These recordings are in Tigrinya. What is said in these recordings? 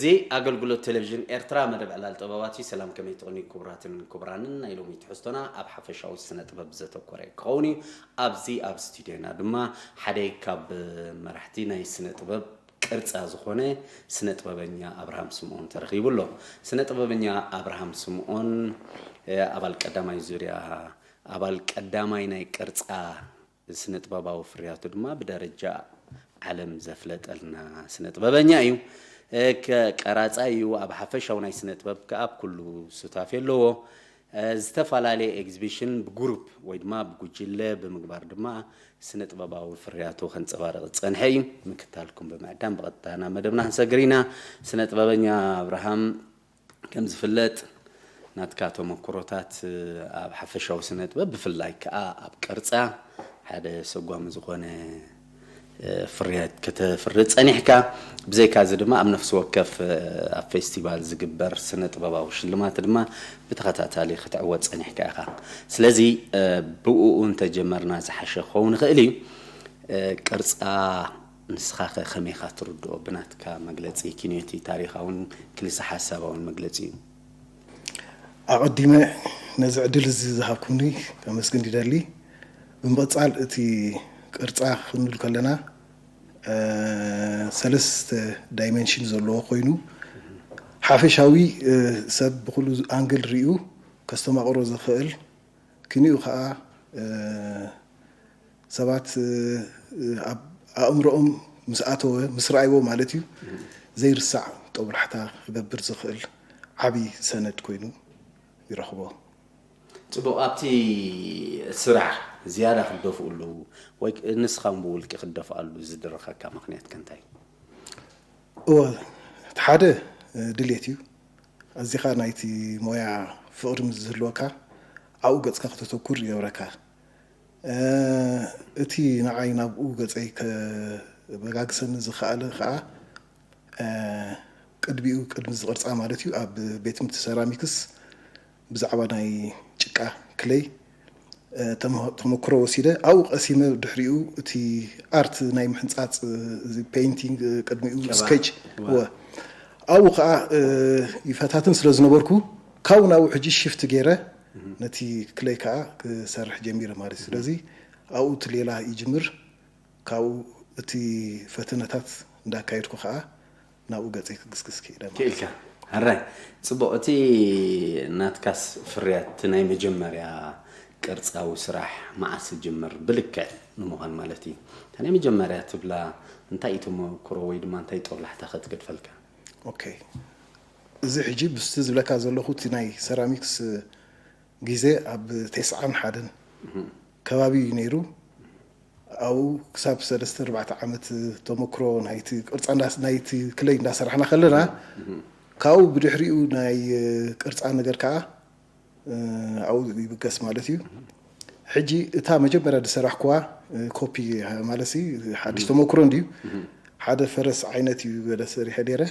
እዚ ኣገልግሎት ቴሌቪዥን ኤርትራ መደብ ዕላል ጥበባት እዩ። ሰላም ከመይ ትቕኒ ክቡራትን ክቡራንን፣ ናይ ሎሚ ትሕዝቶና ኣብ ሓፈሻዊ ስነ ጥበብ ዘተኮረ ክኸውን እዩ። ኣብዚ ኣብ ስቱዲዮና ድማ ሓደ ካብ መራሕቲ ናይ ስነ ጥበብ ቅርጻ ዝኾነ ስነ ጥበበኛ ኣብርሃም ስምኦን ተረኺቡ ኣሎ። ስነ ጥበበኛ ኣብርሃም ስምኦን ኣባል ቀዳማይ ዙርያ ኣባል ቀዳማይ ናይ ቅርጻ ስነ ጥበባዊ ፍርያቱ ድማ ብደረጃ ዓለም ዘፍለጠልና ስነ ጥበበኛ እዩ። ቀራፃይ እዩ። ኣብ ሓፈሻዊ ናይ ስነ ጥበብ ከዓ ኩሉ ሱታፌ ኣለዎ። ዝተፈላለየ ኤግዚቢሽን ብጉሩፕ ወይ ድማ ብጉጅለ ብምግባር ድማ ስነ ጥበባዊ ፍርያቱ ከንፀባርቕ ዝፀንሐ እዩ። ምክታልኩም ብምዕዳም ብቐጥታ ናብ መደብና ክንሰግር ኢና። ስነ ጥበበኛ ኣብርሃም ከም ዝፍለጥ ናትካ ተመክሮታት ኣብ ሓፈሻዊ ስነ ጥበብ ብፍላይ ከዓ ኣብ ቅርፃ ሓደ ሰጓሚ ዝኾነ ፍርያት ከተፍሪ ፀኒሕካ። ብዘይካ እዚ ድማ ኣብ ነፍሲ ወከፍ ኣብ ፌስቲቫል ዝግበር ስነ ጥበባዊ ሽልማት ድማ ብተኸታታሊ ክትዕወት ፀኒሕካ ኢኻ። ስለዚ ብኡ እንተጀመርና ዝሓሸ ክኸውን ይኽእል እዩ። ቅርፃ ንስኻ ከ ከመይ ኢኻ ትርድኦ? ብናትካ መግለፂ ኪንዮቲ ታሪኻውን ክልሰ ሓሳባውን መግለፂ እዩ። ኣቐዲመ ነዚ ዕድል እዚ ዝሃብኩምኒ ከመስግን ይደሊ። ብምቕፃል እቲ ቅርፃ ክንብል ከለና ሰለስተ ዳይመንሽን ዘለዎ ኮይኑ ሓፈሻዊ ሰብ ብኩሉ ኣንግል ሪኡ ከስተማቕሮ ዝኽእል ክንኡ ከዓ ሰባት ኣብ ኣእምሮኦም ምስ ኣተወ ምስ ረኣይዎ ማለት እዩ ዘይርሳዕ ጦብላሕታ ክገብር ዝኽእል ዓብዪ ሰነድ ኮይኑ ይረኽቦ። ፅቡቕ። ኣብቲ ስራሕ ዝያዳ ክደፍኡ ኣለዉ ወይ ንስኻ እውን ብውልቂ ክደፍኣሉ ዝድረኸካ ምክንያት ከ እንታይ እዩ? እወ፣ እቲ ሓደ ድሌት እዩ። ኣዚኻ ናይቲ ሞያ ፍቕሪ ምስ ዝህልወካ ኣብኡ ገፅካ ከተተኩር ይገብረካ። እቲ ንዓይ ናብኡ ገፀይ ከበጋግሰኒ ዝኸኣለ ከዓ ቅድሚኡ ቅድሚ ዝቕርፃ ማለት እዩ ኣብ ቤት ትምህርቲ ሰራሚክስ ብዛዕባ ናይ ጭቃ ክለይ ተመክሮ ወሲደ ኣብኡ ቀሲመ ድሕሪኡ እቲ ኣርት ናይ ምሕንፃፅ ፔይንቲንግ ቅድሚኡ ስኬች ኣብኡ ከዓ ይፈታትን ስለ ዝነበርኩ ካብኡ ናብኡ ሕጂ ሽፍት ገይረ ነቲ ክለይ ከዓ ክሰርሕ ጀሚረ ማለት እዩ። ስለዚ ኣብኡ እቲ ሌላ ይጅምር ካብኡ እቲ ፈተነታት እንዳካየድኩ ከዓ ናብኡ ገፀይ ክግስግስ ክኢለ ማለት እዩ። ክኢልካ። ሕራይ። ፅቡቕ። እቲ ናትካስ ፍርያት እቲ ናይ መጀመርያ ቅርፃዊ ስራሕ መዓስ ዝጅምር ብልክዕ ንምዃን ማለት እዩ? እታ ናይ መጀመርያ ትብላ እንታይ እዩ ተመክሮ ወይ ድማ እንታይ ጦብላሕታ ከ ትገድፈልካ? ኦኬ። እዚ ሕጂ ብስቲ ዝብለካ ዘለኹ እቲ ናይ ሰራሚክስ ግዜ ኣብ ተስዓን ሓደን ከባቢ እዩ ነይሩ። ኣብኡ ክሳብ ሰለስተ ኣርባዕተ ዓመት ተመክሮ ናይቲ ቅርፃ ናይቲ ክለይ እንዳሰራሕና ከለና ካብኡ ብድሕሪኡ ናይ ቅርፃ ነገር ከዓ ኣብኡ ይብገስ ማለት እዩ። ሕጂ እታ መጀመርያ ዝሰራሕኩዋ ኮፒ ማለት ሓድሽ ተመክሮ እንድዩ ሓደ ፈረስ ዓይነት እዩ ገለ ሰሪሐ ነይረ።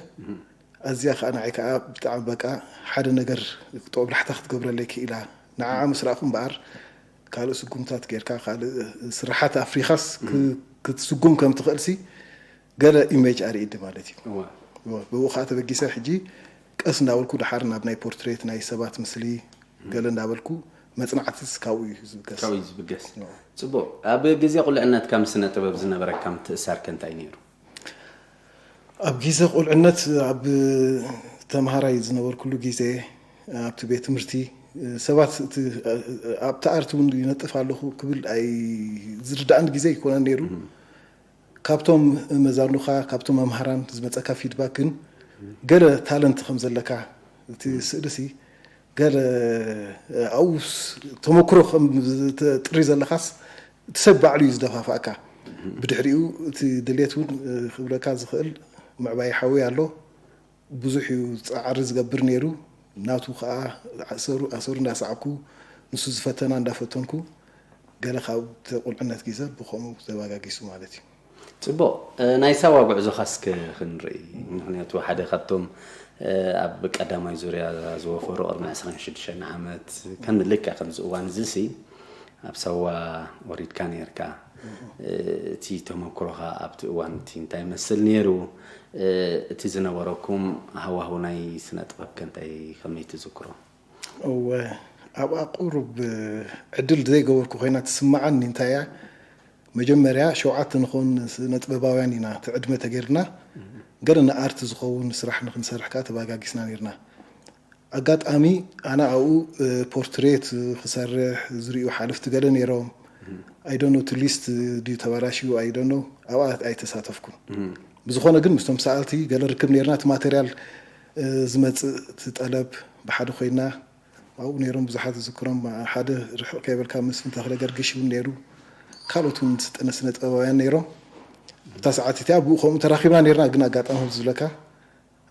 ኣዚኣ ከዓ ንዓይ ከዓ ብጣዕሚ በቃ ሓደ ነገር ጦብላሕታ ክትገብረለይ ክኢላ ንዓዓ ምስ ረኣኹ እምበኣር ካልእ ስጉምታት ጌርካ ካልእ ስራሓት ኣፍሪኻስ ክትስጉም ከም ትኽእልሲ ገለ ኢሜጅ ኣርእይኒ ማለት እዩ። ብኡ ከዓ ተበጊሰ ሕጂ ቀስ እንዳበልኩ ድሓር ናብ ናይ ፖርትሬት ናይ ሰባት ምስሊ ገለ እንዳበልኩ መፅናዕትስ ካብኡ እዩ ዝብገስ። ካብኡ እዩ ዝብገስ። ፅቡቕ። ኣብ ግዜ ቁልዕነትካ ምስ ስነ ጥበብ ዝነበረካ ምትእሳር ከ እንታይ ነይሩ? ኣብ ግዜ ቁልዕነት ኣብ ተምሃራይ ዝነበርኩሉ ግዜ ኣብቲ ቤት ትምህርቲ ሰባት ኣብቲ ኣርት እውን ይነጥፍ ኣለኹ ክብል ዝርዳእኒ ግዜ ኣይኮነን ነይሩ። ካብቶም መዛኑኻ ካብቶም መምሃራን ዝመፀካ ፊድባክ ግን ገለ ታለንት ከም ዘለካ እቲ ስእልሲ ገለ ኣብኡስ ተመክሮ ከም ትጥሪ ዘለኻስ እቲ ሰብ ባዕሉ እዩ ዝደፋፍኣካ። ብድሕሪኡ እቲ ድሌት እውን ክብለካ ዝኽእል ምዕባይ ሓወይ ኣሎ። ብዙሕ እዩ ፃዕሪ ዝገብር ነይሩ። ናቱ ከዓ ኣሰሩ ኣሰሩ እንዳሰዓብኩ ንሱ ዝፈተና እንዳፈተንኩ ገለ ካብ ቁልዕነት ግዜ ብከምኡ ተባጋጊሱ ማለት እዩ። ፅቡቕ። ናይ ሳዋ ጉዕዞኻ እስከ ክንርኢ። ምክንያቱ ሓደ ካብቶም ኣብ ቀዳማይ ዙርያ ዝወፈሩ ቅድሚ ዕስራን ሽዱሽተን ዓመት ከም ልክዕ ከምዚ እዋን እዚ ሲ ኣብ ሳዋ ወሪድካ ነርካ። እቲ ተመክሮኻ ኣብቲ እዋን እቲ እንታይ ይመስል ነይሩ? እቲ ዝነበረኩም ሃዋህው ናይ ስነ ጥበብ ከ እንታይ ከመይ ትዝክሮ? እወ፣ ኣብኣ ቁሩብ ዕድል ዘይገበርኩ ኮይና ትስምዓኒ እንታይ እያ፣ መጀመርያ ሸውዓተ ንኾን ስነ ጥበባውያን ኢና እቲ ዕድመ ተገይርና፣ ገለ ንኣርት ዝኸውን ስራሕ ንክንሰርሕ ከዓ ተባጋጊስና ነርና። ኣጋጣሚ ኣነ ኣብኡ ፖርትሬት ክሰርሕ ዝርእዩ ሓለፍቲ ገለ ነይሮም። ኣይደኖ እቲ ሊስት ድዩ ተባላሽዩ ኣይደኖ፣ ኣብኣ ኣይተሳተፍኩን። ብዝኾነ ግን ምስቶም ሰኣልቲ ገለ ርክብ ነርና። እቲ ማተርያል ዝመፅእ እቲ ጠለብ ብሓደ ኮይና ኣብኡ ነይሮም ብዙሓት ዝዝክሮም፣ ሓደ ርሕቕ ከይበልካ መስፍን ተኽለ ገርግሽ እውን ነይሩ። ካልኦት እውን ስጠነ ስነ ጥበባውያን ነይሮም። ኣብታ ሰዓት እቲኣ ብኡ ከምኡ ተራኺብና ነርና፣ ግን ኣጋጣሚ ዝብለካ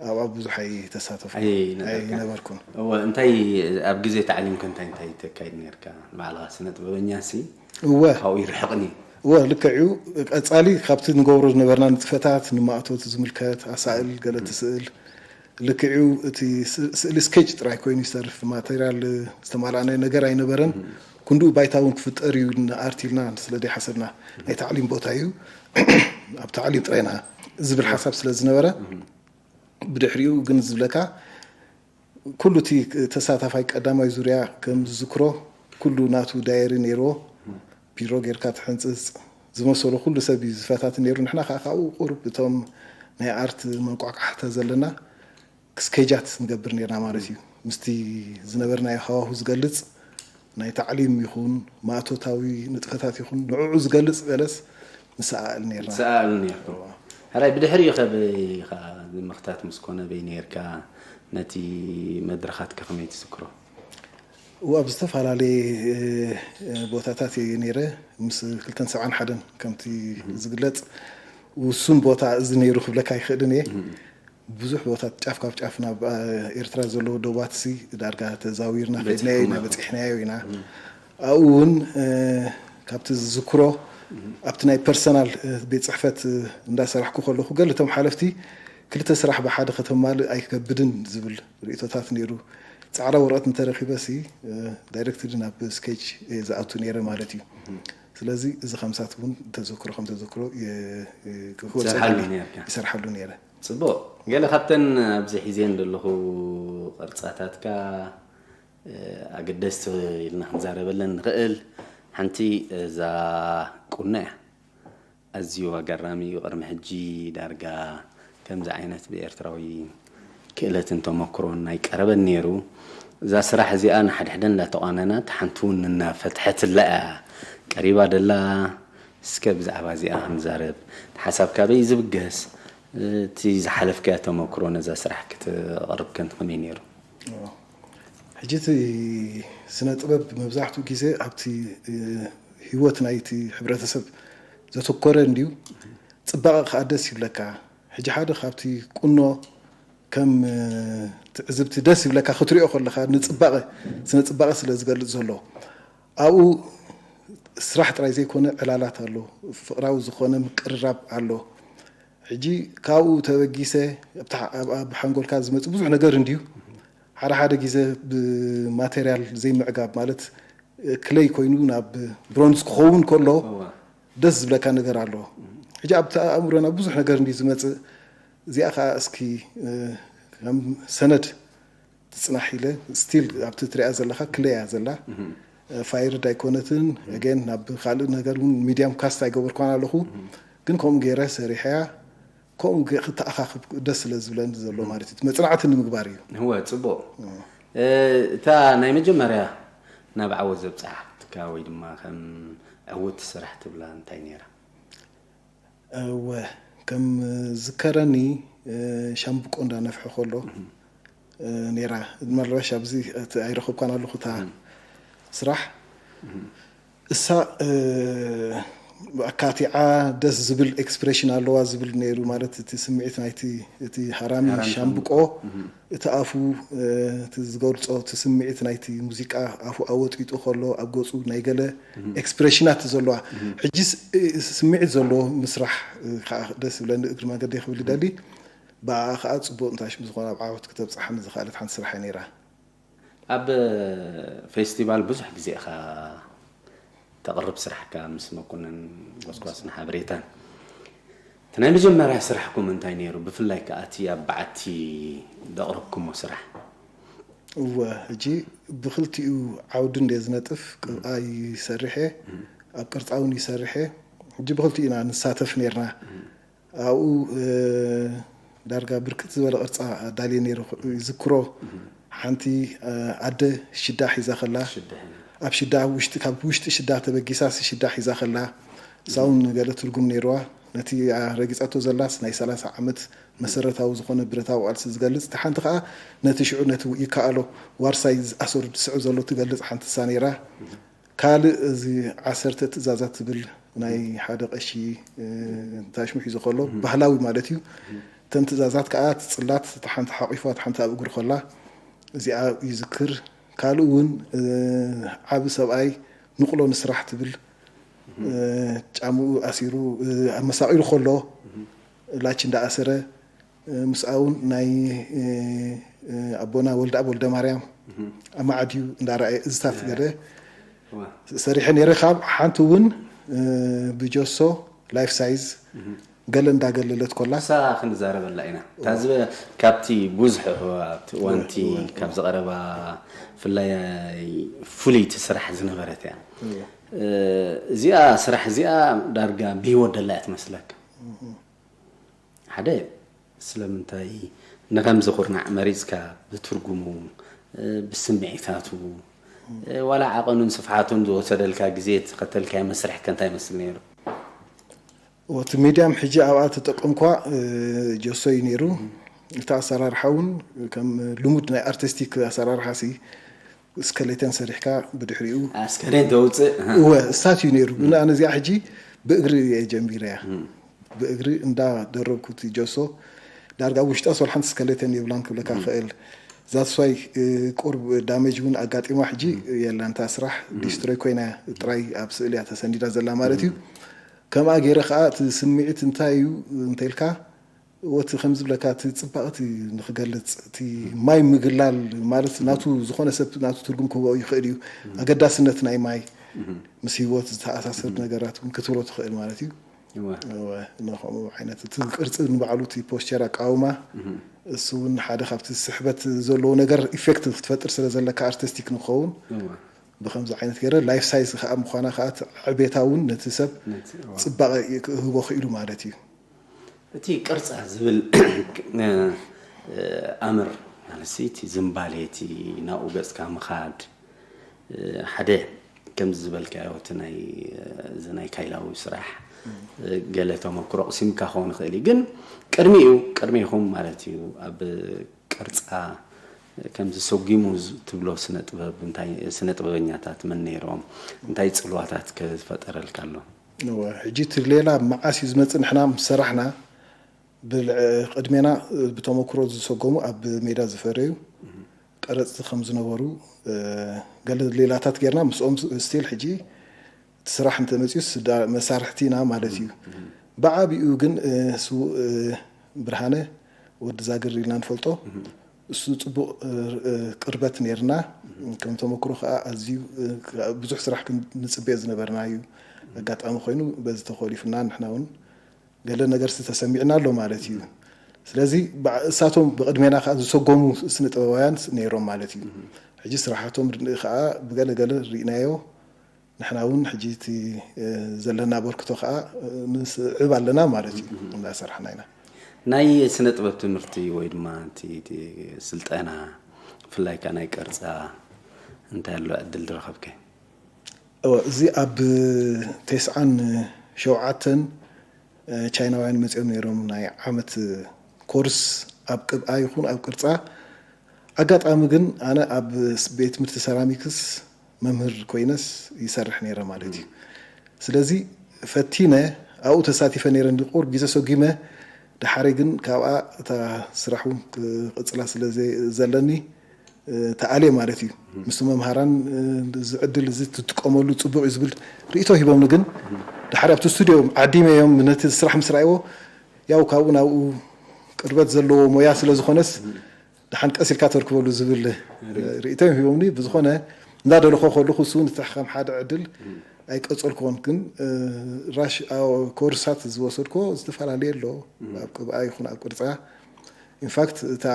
ኣብኣ ብዙሕ ኣይተሳተፍኩ ኣይነበርኩን። እወ፣ እንታይ ኣብ ግዜ ታዕሊምከ እንታይ እንታይ ተካይድ ነርካ? ንባዕልኻ ስነ ጥበበኛ ሲ እወ ካብኡ ይርሕቕኒ። እወ፣ ልክዕ እዩ። ቀጻሊ ካብቲ ንገብሮ ዝነበርና ንጥፈታት ንማእቶት ዝምልከት ኣሳእል ገለ ትስእል። ልክዕ እዩ። እቲ ስ- ስእሊ ስኬች ጥራይ ኮይኑ ይሰርፍ፣ ማቴሪያል ዝተማላእናዮ ነገር ኣይነበረን። ክንድኡ ባይታ እውን ክፍጠር እዩ ንኣርት ኢልና ስለ ዘይሓሰብና፣ ናይ ታዕሊም ቦታ እዩ፣ ኣብ ታዕሊም ጥራይና ዝብል ሓሳብ ስለ ዝነበረ፣ ብድሕሪኡ ግን ዝብለካ ኩሉ እቲ ተሳታፋይ ቀዳማይ ዙርያ ከም ዝዝክሮ ኩሉ ናቱ ዳየሪ ነይርዎ። ቢሮ ጌርካ ትሕንፅፅ ዝመሰሎ ኩሉ ሰብ እዩ ዝፈታትን ነይሩ። ንሕና ከዓ ካብኡ ቁሩብ እቶም ናይ ኣርት መንቋቋሕታ ዘለና ስኬጃት ንገብር ነርና ማለት እዩ። ምስቲ ዝነበርናዮ ሃዋሁ ዝገልፅ ናይ ታዕሊም ይኹን ማእቶታዊ ንጥፈታት ይኹን ንዕዑ ዝገልፅ ገለስ ንሰኣእል ነርና። ትሰኣሉ ነርኩም። ሕራይ ብድሕሪኡ ከ በይኻ ምኽታት ምስ ኮነ በይ ነርካ ነቲ መድረኻትካ ከመይ ትዝክሮ? እዋ ኣብ ዝተፈላለየ ቦታታት እየ ነይረ። ምስ ክልተን ሰብዓን ሓደን ከምቲ ዝግለፅ ውሱን ቦታ እዚ ነይሩ ክብለካ ይኽእልን እየ። ብዙሕ ቦታት ጫፍ ካብ ጫፍ ናብ ኤርትራ ዘለዎ ደባት ሲ ዳርጋ ተዛዊርና ከድናዮ ኢና በፂሕናዮ ኢና። ኣብኡ እውን ካብቲ ዝዝክሮ ኣብቲ ናይ ፐርሰናል ቤት ፅሕፈት እንዳሰራሕኩ ከለኹ ገለ እቶም ሓለፍቲ ክልተ ስራሕ ብሓደ ከተማልእ ኣይከብድን ዝብል ርእቶታት ነይሩ። ፃዕዳ ወረቐት እንተረኺበ ሲ ዳይሬክትሊ ናብ ስኬች ዝኣቱ ነይረ ማለት እዩ። ስለዚ እዚ ከምሳት እውን ተዘክሮ ከም ተዘክሮ ክወፀሉ ይሰርሓሉ ነይረ። ፅቡቕ። ገለ ካብተን ኣብዚ ሒዜን ዘለኹ ቅርፃታትካ ኣገደስቲ ኢልና ክንዛረበለን ንኽእል ሓንቲ እዛ ቁኖ እያ። ኣዝዩ ኣገራሚ እዩ። ቅድሚ ሕጂ ዳርጋ ከምዚ ዓይነት ብኤርትራዊ ክእለትን ተመክሮን ኣይቀረበን ነይሩ። እዛ ስራሕ እዚኣ ንሓድሕደን እንዳተቋነናት ሓንቲ እውን እናፈትሐትላ እያ ቀሪባ ደላ። እስከ ብዛዕባ እዚኣ ክንዛረብ ሓሳብ ካበይ ዝብገስ? እቲ ዝሓለፍካዮ ተመክሮ ነዛ ስራሕ ክትቕርብ ከንት ከመይ ነይሩ? ሕጂ እቲ ስነ ጥበብ መብዛሕትኡ ግዜ ኣብቲ ህይወት ናይቲ ሕብረተሰብ ዘተኮረ እንድዩ። ፅባቐ ከዓ ደስ ይብለካ። ሕጂ ሓደ ካብቲ ቁኖ ከም ትዕዝብቲ ደስ ይብለካ ክትሪኦ ከለካ ንፅባቐ ስነ ፅባቐ ስለ ዝገልፅ ዘሎ ኣብኡ ስራሕ ጥራይ ዘይኮነ ዕላላት ኣሎ፣ ፍቕራዊ ዝኾነ ምቅርራብ ኣሎ። ሕጂ ካብኡ ተበጊሰ ኣብ ሓንጎልካ ዝመፅእ ብዙሕ ነገር እንድዩ። ሓደ ሓደ ግዜ ብማቴርያል ዘይምዕጋብ ማለት ክለይ ኮይኑ ናብ ብሮንዝ ክኸውን ከሎ ደስ ዝብለካ ነገር ኣሎ። ሕጂ ኣብቲ ኣእምሮና ብዙሕ ነገር እንድዩ ዝመፅእ። እዚኣ ከዓ እስኪ ከም ሰነድ ትፅናሕ ኢለ ስቲል ኣብቲ ትሪኣ ዘለካ ክለይ እያ ዘላ። ፋይርድ ኣይኮነትን። ገን ናብ ካልእ ነገር እውን ሚድያም ካስት ኣይገበርኳን ኣለኹ፣ ግን ከምኡ ገይረ ሰሪሐያ። ከምኡ ገ- ክተኣኻኽብ ደስ ስለ ዝብለኒ ዘሎ ማለት እዩ። መፅናዕቲ ንምግባር እዩ። እወ ፅቡቕ። እታ ናይ መጀመርያ ናብ ዓወት ዘብፅሓትካ ወይ ድማ ከም ዕውት ስራሕ ትብላ እንታይ ነይራ? እወ ከም ዝከረኒ ሻምብቆ እንዳነፍሐ ከሎ ነይራ። ምናልባሽ ኣብዚ ኣይረኸብኳን ኣለኹ እታ ስራሕ። እሳ ኣካቲዓ ደስ ዝብል ኤክስፕሬሽን ኣለዋ ዝብል ነይሩ። ማለት እቲ ስምዒት ናይቲ እቲ ሃራሚ ሻምብቆ እቲ ኣፉ እቲ ዝገልፆ እቲ ስምዒት ናይቲ ሙዚቃ ኣፉ ኣወጢጡ ከሎ ኣብ ገፁ ናይ ገለ ኤክስፕሬሽናት ዘለዋ ሕጂ ስምዒት ዘለዎ ምስራሕ ከዓ ደስ ዝብለኒ እግሪ መንገዲ ክብል ይደሊ። ብኣኣ ከዓ ፅቡቅ እንታይ ሽም ዝኾነ ኣብ ዓወት ክተብፅሓኒ ዝኽኣለት ሓንቲ ስራሕ እያ ነይራ። ኣብ ፌስቲቫል ብዙሕ ግዜ ኢኻ ተቕርብ ስራሕካ ምስ መኮነን ጎስጓስን ሓበሬታን። እቲ ናይ መጀመርያ ስራሕኩም እንታይ ነይሩ? ብፍላይ ከኣ እቲ ኣብ በዓቲ ዘቕረብኩሞ ስራሕ። እወ፣ ሕጂ ብኽልቲኡ ዓውዲ እንደ ዝነጥፍ፣ ቅብኣ ይሰርሕ እየ፣ ኣብ ቅርጻ እውን ይሰርሕ እየ። ሕጂ ብኽልቲኡ ኢና ንሳተፍ ነይርና። ኣብኡ፣ እ፣ ዳርጋ ብርክት ዝበለ ቅርጻ ኣዳልየ ነይሩ ይዝክሮ። ሓንቲ፣ እ፣ ኣደ ሽዳ ሒዛ ከላ፣ ሽዳ ሒዛ። ኣብ ሽዳ ውሽጢ፣ ካብ ውሽጢ ሽዳ ተበጊሳስ ሽዳ ሒዛ ከላ፣ እሳ እውን ገለ ትርጉም ነይርዋ። ነቲ፣ ኣ፣ ረጊጻቶ ዘላስ ናይ ሰላሳ ዓመት መሰረታዊ ዝኾነ ብረታዊ ቃልሲ ዝገልጽ፣ እቲ ሓንቲ ከኣ ነቲ ሽዑ ነቲ ይከኣሎ ዋርሳይ ዝኣሰሩ ዝስዕብ ዘሎ ትገልጽ ሓንቲ እሳ ነይራ። ካልእ እዚ ዓሰርተ ትእዛዛት ዝብል ናይ ሓደ ቀሺ፣ እ፣ ታሽሙ ሒዙ ከሎ፣ ባህላዊ ማለት እዩ። እተን ትእዛዛት ከኣ እቲ ጽላት፣ እታ ሓንቲ ሓቂፋ፣ እታ ሓንቲ ኣብ እግሩ ከላ፣ እዚኣ ይዝክር። ካልእ እውን፣ እ፣ ዓቢ ሰብኣይ ንቕሎ ንስራሕ ትብል፣ እ፣ ጫምኡ ኣሲሩ፣ እ፣ ኣብ መሳቒሉ ከሎ፣ ላች እንዳኣሰረ፣ እ፣ ምስኣ እውን ናይ፣ እ፣ እ፣ ኣቦና ወልደኣብ ወልደማርያም ኣብ መዓድዩ እንዳረኣየ እዝታት ገለ ዋ። ሰሪሐ ነይረ። ካብ ሓንቲ እውን፣ እ፣ ብጆሶ ላይፍ ሳይዝ ገለ እንዳገለለት ኮላ። እሳ ክንዛረበላ ኢና። እታ ዝበ-፣ ካብቲ ብዙሕ እዋንቲ እወ፣ እወ። ካብ ዝቐረባ ብፍላይ ፍልይቲ ስራሕ ዝነበረት እያ። እወ። እ፣ እዚኣ ስራሕ እዚኣ ዳርጋ ብህይወት ደላ እያ ትመስለካ። ሓደ፣ ስለምንታይ ንኸምዚ ኩርናዕ መሪጽካ ብትርጉሙ፣ እ፣ ብስምዒታቱ፣ እ፣ ዋላ ዓቐኑን ስፍሓቱን ዝወሰደልካ ግዜ፣ ዝተኸተልካዮ መስርሕ ከ እንታይ ይመስል ነይሩ? እቲ ሚድያም ሕጂ ኣብኣ ተጠቀምኳ፣ እ፣ ጆሶ እዩ ነይሩ። እቲ ኣሰራርሓ እውን ከም ልሙድ ናይ ኣርቲስቲክ ኣሰራርሓ ሲ፣ ስከሌተን ሰሪሕካ ብድሕሪኡ ኣስከሬን ተውፅእ፣ ኣሃ። እወ፣ እሳት እዩ ነይሩ። ግን ኣነ እዚኣ ሕጂ ብእግሪ እየ ጀሚረያ። ብእግሪ እንዳደረብኩ እቲ ጆሶ ዳርጋ ውሽጣ ሶል ሓንቲ ስከሌተን የብላን ክብለካ ክእል። ዛትስዋይ፣ እ፣ ቁርብ ዳሜጅ እውን ኣጋጢማ ሕጂ የላን። እታ ስራሕ ዲስትሮይ ኮይና ጥራይ ኣብ ስእሊ እያ ተሰኒዳ ዘላ ማለት እዩ። ከምኣ ገይረ ከዓ እቲ ስምዒት እንታይ እዩ እንተልካ፣ ወቲ ከም ዝብለካ እቲ ጽባቐ እቲ ንኽገልጽ፣ እቲ ማይ ምግላል ማለት ናቱ ዝኾነ ሰብ ናቱ ትርጉም ክህቦ ይኽእል እዩ። ኣገዳስነት ናይ ማይ ምስ ህይወት ዝተኣሳሰር ነገራት እውን ክትብሎ ትኽእል ማለት እዩ። እወ። እወ፣ ንኸምኡ ዓይነት እቲ ቅርጺ ንባዕሉ እቲ ፖስቸር ኣቃውማ፣ እሱ እውን ሓደ ካብቲ ስሕበት ዘለዎ ነገር ኢፌክት ክትፈጥር ስለ ዘለካ ኣርቲስቲክ ንክኸውን እወ። ብኸምዚ ዓይነት ገይረ ላይፍ ሳይዝ ከዓ ምዃና ከዓ እቲ ዕቤታ እውን ነቲ ሰብ ነቲ፣ እወ። ጽባቐ ክህቦ ክኢሉ ማለት እዩ። እቲ ቅርጻ ዝብል፣ እ፣ ኣምር ማለት እቲ ዝምባሌ፣ እቲ ናብኡ ገጽካ ምኻድ፣ እ፣ ሓደ ከምዚ ዝበልካዮ እቲ ናይ፣ እ፣ እዚ ናይ ካይላዊ ስራሕ፣ እ፣ ገለ ተመክሮ ቅሲምካ ክኸውን ይኽእል እዩ። ግን ቅድሚኡ፣ ቅድሚኹም ማለት እዩ፣ ኣብ ቅርጻ ከምዚ ሰጒሙ ዝ-፣ ትብሎ ስነ ጥበብ እንታይ፣ ስነ ጥበበኛታት መን ነይሮም? እንታይ ጽልዋታት ከ ዝፈጠረልካ ኣሎ? እወ፣ ሕጂ እቲ ሌላ መዓስ እዩ ዝመጽእ? ንሕና ምስ ሰራሕና ብልዕ-፣ ቅድሜና ብተመክሮ ዝሰጎሙ ኣብ ሜዳ ዝፈረዩ ቀረጽቲ ከም ዝነበሩ፣ እ፣ ገለ ሌላታት ጌርና ምስኦም ስቲል ሕጂ እቲ ስራሕ እንተመጽዩስ ዳ-፣ መሳርሕቲ ኢና ማለት እዩ። ብዓቢኡ ግን፣ እ፣ ስዉእ፣ እ፣ ብርሃነ ወዲ ዛግር ኢልና ንፈልጦ። እሱ ጽቡቕ፣ እ፣ እ፣ ቅርበት ኔርና። ከም ተመክሮ ከኣ ኣዝዩ፣ እ፣ ብዙሕ ስራሕ ክንጽበዮ ዝነበርና እዩ። ኣጋጣሚ ኮይኑ በዚ ተኾሊፍና ንሕና እውን ገለ ነገር ዝተሰሚዕና ኣሎ ማለት እዩ። ስለዚ ብዓ-፣ እሳቶም ብቕድሜና ከኣ ዝሰጎሙ ስነ ጥበባውያን ስ-፣ ነይሮም ማለት እዩ። ሕጂ ስራሓቶም ር-፣ ከኣ ብገለ ገለ ርኢናዮ። ንሕና እውን ሕጂ እቲ፣ እ፣ ዘለና ኣበርክቶ ከኣ፣ እ፣ ንስዕብ ኣለና ማለት እዩ። እንዳሰርሕና ኢና። ናይ ስነ ጥበብ ትምህርቲ ወይ ድማ እቲ፣ እቲ ስልጠና ብፍላይ ከኣ ናይ ቀርጻ እንታይ ኣሎ ዕድል ዝረኸብከ? እወ፣ እዚ ኣብ ተስዓን ሸውዓተን፣ እ፣ ቻይናውያን መጺኦም ነይሮም ናይ ዓመት ኮርስ ኣብ ቅብኣ ይኹን ኣብ ቅርጻ። ኣጋጣሚ ግን ኣነ ኣብ ስ-፣ ቤት ትምህርቲ ሰራሚክስ መምህር ኮይነስ ይሰርሕ ነይረ ማለት እዩ። ስለዚ ፈቲነ ኣብኡ ተሳቲፈ ነይረ፣ እንዲ ቁሩብ ግዜ ሰጒመ፣ ደሓረይ ግን ካብኣ እታ ስራሕ እውን ክቕጽላ ስለ ዘ-፣ ዘለኒ፣ እ፣ ተኣልየ ማለት እዩ። ምስቲ መምሃራን፣ እ፣ እዚ ዕድል እዚ ትጥቀመሉ ጽቡቕ እዩ ዝብል ርእይቶ ሂቦምኒ። ግን ደሓር ኣብቲ ስቱድዮ ዓዲመዮም ነቲ ስራሕ ምስ ረኣይዎ፣ ያው ካብኡ ናብኡ ቅርበት ዘለዎ ሞያ ስለ ዝኾነስ፣ ደሓን ቀስ ኢልካ ተርክበሉ ዝብል ርእይቶ እዮም ሂቦምኒ። ብዝኾነ፣ እንዳደለኹ ከለኹ እሱ እውን እቲ ከም ሓደ ዕድል ኣይቀጸልኩዎን፣ ግን ራሽ ኮርሳት ዝወሰድኮ ዝተፈላለየ ኣሎ። ኣብ ቅብኣ ይኹን ኣብ ቅርጻ። ኢንፋክት እታ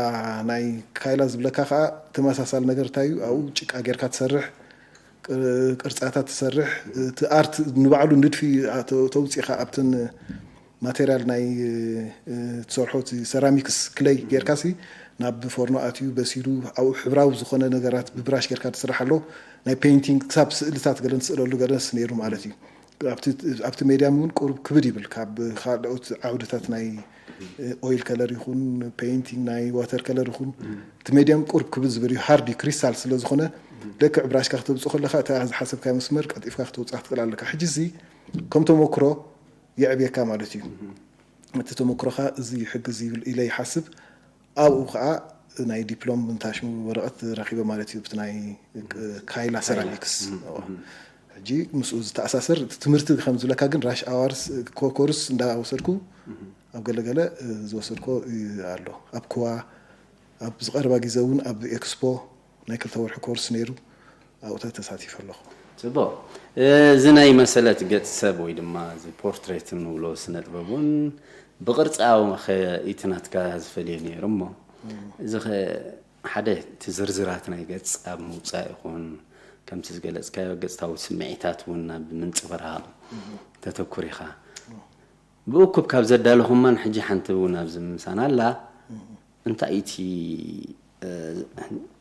ናይ ካይላ ዝብለካ ከዓ ተመሳሳል ነገር እንታይ እዩ? ኣብኡ ጭቃ ጌርካ ትሰርሕ፣ ቅርጻታት ትሰርሕ፣ እቲ ኣርት ንባዕሉ ንድፊ ተውፂኻ ኣብትን ማቴሪያል ናይ ትሰርሖ፣ እቲ ሰራሚክስ ክለይ ጌርካሲ ናብ ፎርኖ ኣትዩ በሲሉ ኣብኡ ሕብራዊ ዝኾነ ነገራት ብብራሽ ጌርካ ትስራሕ ኣሎ። ናይ ፔይንቲንግ ክሳብ ስእልታት ገለን ትስእለሉ ገለስ ነይሩ ማለት እዩ። ኣብቲ ሜድያም እውን ቁሩብ ክብድ ይብል ካብ ካልኦት ዓውድታት ናይ ኦይል ከለር ይኹን ፔይንቲንግ ናይ ዋተር ከለር ይኹን እቲ ሜድያም ቁሩብ ክብድ ዝብል እዩ። ሃርድ እዩ፣ ክሪስታል ስለ ዝኾነ ልክዕ ብራሽካ ክተውፅእ ከለካ እታ ዝሓሰብካዮ መስመር ቀልጢፍካ ክተውፅኣ ትኽእል ኣለካ። ሕጂ እዚ ከም ተመክሮ የዕብየካ ማለት እዩ። እቲ ተመክሮኻ እዚ ይሕግዝ ይብል ኢለ ይሓስብ። ኣብኡ ከዓ ናይ ዲፕሎም እንታሽሙ ወረቐት ረኺበ ማለት እዩ። ብቲ ናይ ካይላ ሰራሚክስ ሕጂ ምስኡ ዝተኣሳሰር እቲ ትምህርቲ ከም ዝብለካ ግን ራሽ ኣዋርስ ኮርስ እንዳወሰድኩ ኣብ ገለገለ ዝወሰድኮ ኣሎ። ኣብ ክዋ ኣብ ዝቐረባ ግዜ እውን ኣብ ኤክስፖ ናይ ክልተ ወርሒ ኮርስ ነይሩ። ኣብኡታት ተሳቲፈ ኣለኹ። ጽቡቕ። እዚ ናይ መሰለት ገጽ ሰብ ወይ ድማ እዚ ፖርትሬት እንብሎ ስነ ጥበብ እውን ብቕርጻዊ ኸ እቲ ናትካ ዝፈልዮ ነይሩ እሞ እዚ ኸ ሓደ እቲ ዝርዝራት ናይ ገጽ ኣብ ምውጻእ ይኹን ከምቲ ዝገለጽካዮ ገጽታዊ ስምዒታት እውን ናብ ምንጽብራቕ ተተኩር ኢኻ። ብእኩብ ካብ ዘዳለኹማን ሕጂ ሓንቲ እውን ኣብዚ ምሳና ኣላ እንታይ እቲ